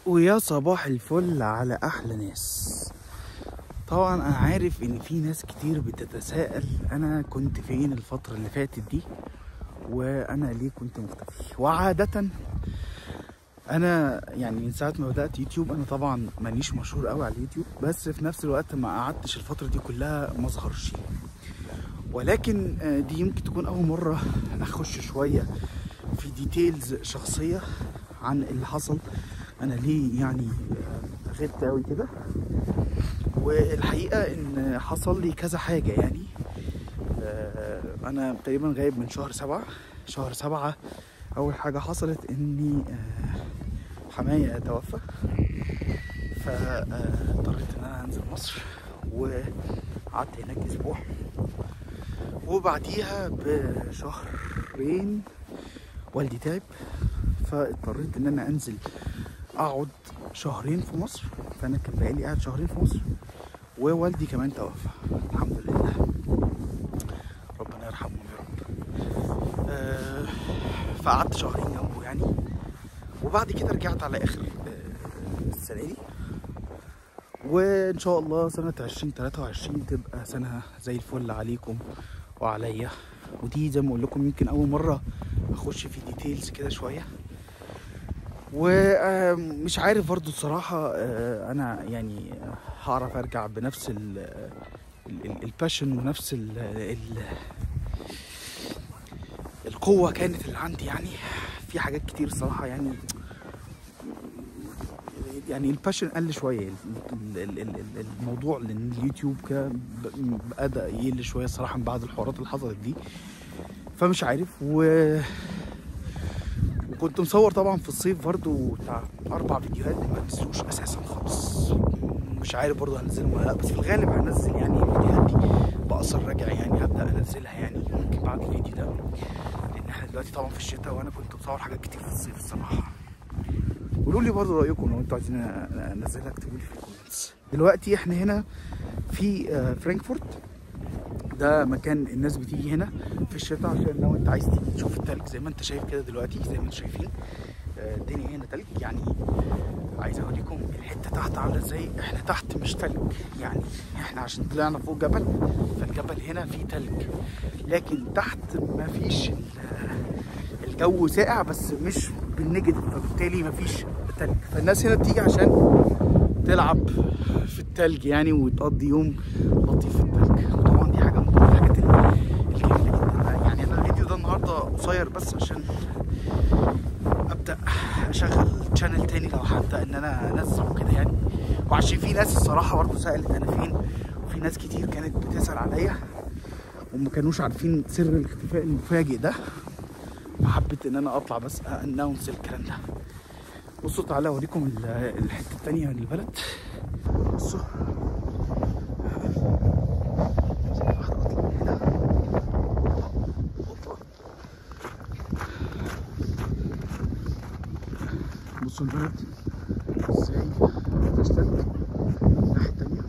ويا صباح الفل على احلى ناس. طبعا انا عارف ان في ناس كتير بتتساءل انا كنت فين الفترة اللي فاتت دي وانا ليه كنت مختفي. وعادة انا يعني من ساعة ما بدأت يوتيوب، انا طبعا مانيش مشهور قوي على اليوتيوب، بس في نفس الوقت ما قعدتش الفترة دي كلها ما اظهرش، ولكن دي يمكن تكون اول مرة اخش شوية في details شخصية عن اللي حصل، انا ليه يعني غبت قوي كده. والحقيقة ان حصل لي كذا حاجة يعني. انا تقريبا غايب من شهر 7. شهر 7 اول حاجة حصلت اني حماية توفى، فاضطريت ان انا انزل مصر وقعدت هناك اسبوع، وبعديها بشهرين والدي تعب، فاضطريت ان انا انزل اقعد شهرين في مصر. فانا كان بقالي قاعد شهرين في مصر، ووالدي كمان توفى الحمد لله، ربنا يرحمه يا رب. فقعدت شهرين جنبه يعني، وبعد كده رجعت على اخر السنة دي. وان شاء الله سنة 2023 تبقى سنة زي الفل عليكم وعليا. ودي زي ما اقول لكم يمكن اول مرة اخش في details كده شوية، ومش عارف برضو الصراحة انا يعني هعرف ارجع بنفس ال passion ونفس ال القوة كانت اللي عندي يعني. في حاجات كتير الصراحة يعني ال passion قل شوية، الموضوع لان اليوتيوب كده بدا يقل شوية الصراحة من بعد الحوارات اللي حصلت دي، فمش عارف. وكنت مصور طبعا في الصيف برضو بتاع 4 فيديوهات ما نزلوش اساسا خالص، مش عارف برضو هنزلهم ولا لا، بس في الغالب هنزل يعني الفيديوهات دي باثر رجع يعني، هبدا انزلها يعني ممكن بعد الفيديو ده، لان احنا دلوقتي طبعا في الشتاء وانا كنت مصور حاجات كتير في الصيف الصراحة. قولوا لي برضو رايكم لو انتوا عايزين انزلها، اكتبوا لي في ال comments. دلوقتي احنا هنا في فرانكفورت، ده مكان الناس بتيجي هنا في الشتاء عشان لو انت عايز تيجي تشوف التلج زي ما انت شايف كده دلوقتي، زي ما انتم شايفين الدنيا هنا تلج. يعني عايز اوريكم الحتة تحت عامله ازاي. احنا تحت مش تلج يعني، احنا عشان طلعنا فوق جبل فالجبل هنا فيه تلج، لكن تحت مفيش، الجو ساقع بس مش بال negative، فبالتالي مفيش تلج. فالناس هنا بتيجي عشان تلعب في التلج يعني وتقضي يوم لطيف في التلج. وطبعا دي حاجة من الحاجات الجميلة جدا يعني. انا الفيديو ده النهارده قصير بس عشان ابدا اشغل channel تاني لو هبدا ان انا انزل وكده يعني، وعشان في ناس الصراحة برضه سالت انا فين، وفي ناس كتير كانت بتسال عليا وما كانوش عارفين سر الاختفاء المفاجئ ده، فحبيت ان انا اطلع بس announce الكلام ده. بصوا تعالى اوريكم الحتة التانية من البلد. بصوا واحدة اطلع من هنا. بصوا البلد ازاي مفيهاش تلج. الناحية التانية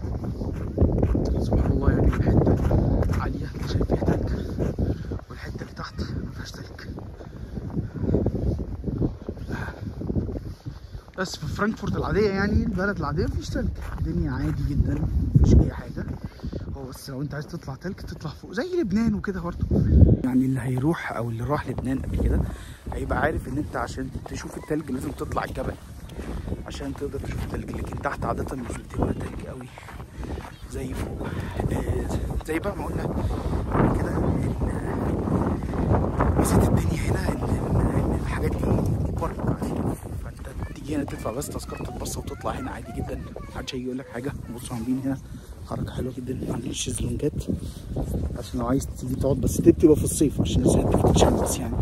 سبحان الله يعني، الحتة عالية شايف فيها تلج، والحتة اللي تحت مفيهاش تلج. بس في فرانكفورت العادية يعني البلد العادية مفيش تلج، الدنيا عادي جدا مفيش أي حاجة. هو بس لو أنت عايز تطلع تلج تطلع فوق زي لبنان وكده برضه يعني. اللي هيروح أو اللي راح لبنان قبل كده هيبقى عارف إن أنت عشان تشوف التلج لازم تطلع الجبل عشان تقدر تشوف التلج، لكن تحت عادة مش بتبقى تلج قوي زي فوق. زي بقى ما قلنا قبل كده ميزة الدنيا هنا إن الحاجات دي park عادي، فأنت تيجي هنا تدفع بس تذكرة الباص وتطلع هنا عادي جدا، محدش هيجي يقول لك حاجة. بصوا عاملين هنا حركة حلوة جدا، عاملين شيزلونجات عشان لو عايز تيجي تقعد، بس دي بتبقى في الصيف عشان الناس بتتشمس يعني،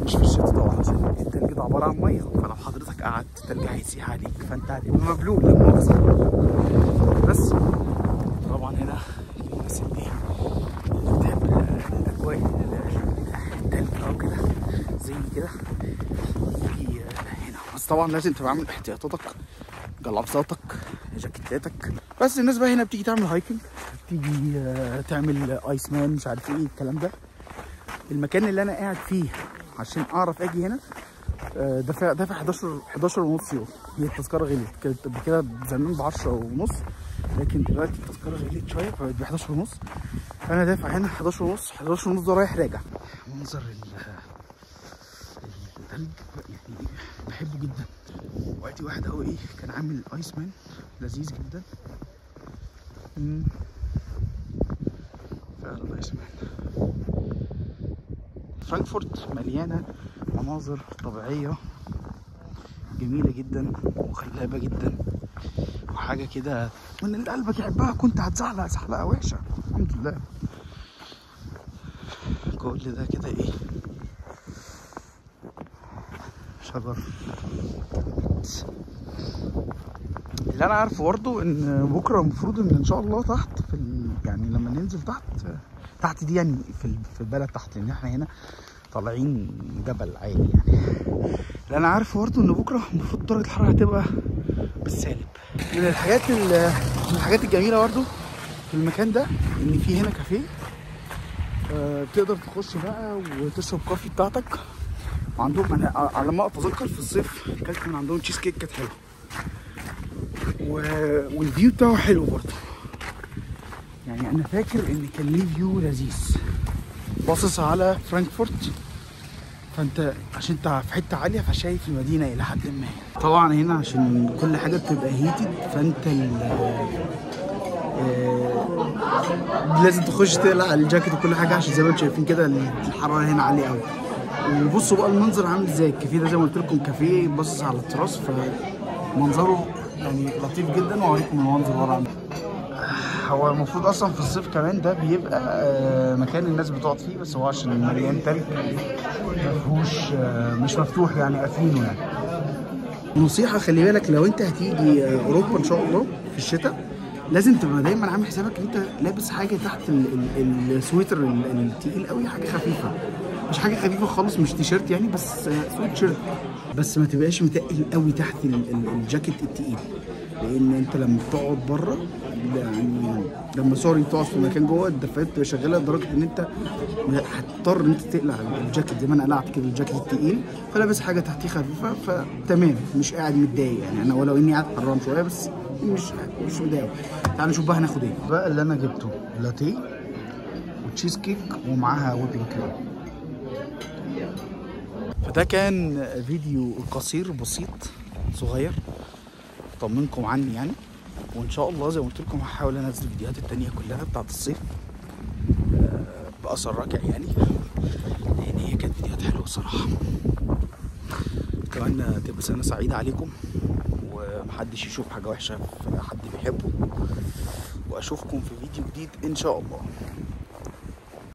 مش في الشتاء طبعا عشان التلج ده عبارة عن مية، فلو حضرتك قعدت التلج هيسيح عليك فأنت هتبقى مبلول لا مؤاخذة. بس طبعا هنا الناس اللي بتحب الأجواء التلج أو كده زي كده تيجي هنا، بس طبعا لازم تبقى عامل احتياطاتك، جلافزاتك، جاكيتاتك. بس الناس بقى هنا بتيجي تعمل hiking، بتيجي تعمل ice man مش عارف ايه الكلام ده. المكان اللي انا قاعد فيه عشان اعرف اجي هنا دافع 11 ونص يورو. هي التذكرة غليت، كانت قبل كده زمان ب 10 ونص، لكن دلوقتي التذكرة غليت شوية فبقت ب 11 ونص. فانا دافع هنا 11 ونص، 11 ونص ده رايح راجع. منظر الثلج يعني بحبه جدا. وادي واحد اهو ايه كان عامل ice man لذيذ جدا. فعلا ice man. فرانكفورت مليانة مناظر طبيعية جميلة جدا وخلابه جدا، وحاجه كده من اللي قلبك يحبها. كنت هتزعلق زحلقه وحشة، الحمد لله. كل ده كده ايه شجر. اللي انا عارفه برضه ان بكره المفروض ان شاء الله تحت في يعني لما ننزل تحت دي يعني في البلد تحت، لان احنا هنا طالعين جبل عالي يعني. اللي انا عارفه برضه ان بكره المفروض درجه الحرارة هتبقى بالسالب. من الحاجات الجميلة برضه في المكان ده ان في هنا كافيه، بتقدر تخش بقى وتشرب coffee بتاعتك. وعندهم انا على ما اتذكر في الصيف اكلت من عندهم تشيز كيك كانت حلوة، وال view بتاعه حلو برضه. يعني انا فاكر ان كان ليه view لذيذ باصص على فرانكفورت، فانت عشان انت في حتة عالية فشايف المدينة الى حد ما. طبعا هنا عشان كل حاجة بتبقى heated، فانت لازم تخش تقلع الجاكيت وكل حاجة، عشان زي ما انتم شايفين كده الحرارة هنا عالية قوي. وبصوا بقى المنظر عامل ازاي. الكافيه ده زي ما قلت لكم كافيه باصص على التراس، فمنظره يعني لطيف جدا. واوريكم المنظر ورا. هو المفروض اصلا في الصيف كمان ده بيبقى مكان الناس بتقعد فيه، بس هو عشان مليان تلج مفيهوش، مش مفتوح يعني، قافلينه يعني. نصيحة خلي بالك لو انت هتيجي اوروبا ان شاء الله في الشتاء، لازم تبقى دايما عامل حسابك ان انت لابس حاجة تحت السويتر التقيل قوي، حاجة خفيفة، مش حاجة خفيفة خالص، مش تيشيرت يعني، بس سويت شيرت، بس ما تبقاش متقل قوي تحت الجاكيت التقيل، لان انت لما بتقعد بره يعني لما sorry تقعد في مكان جوه الدفايات بتبقى شغالة لدرجة ان انت هتضطر ان انت تقلع الجاكيت زي ما انا قلعت كده الجاكيت التقيل، فلابس حاجة تحتيه خفيفة فتمام، مش قاعد متضايق يعني. انا ولو اني قاعد حران شوية بس مش متضايق. تعالوا نشوف بقى هناخد ايه بقى. اللي انا جبته لاتية وتشيز كيك ومعاها whipping cream. فده كان فيديو قصير بسيط صغير طمنكم عني يعني، وان شاء الله زي ما قلت لكم هحاول انزل الفيديوهات التانية كلها بتاعت الصيف بأثر راجع يعني، لان هي كانت فيديوهات حلوة الصراحة. اتمنى تبقى سنة سعيدة عليكم ومحدش يشوف حاجة وحشة في حد بيحبه، واشوفكم في فيديو جديد ان شاء الله.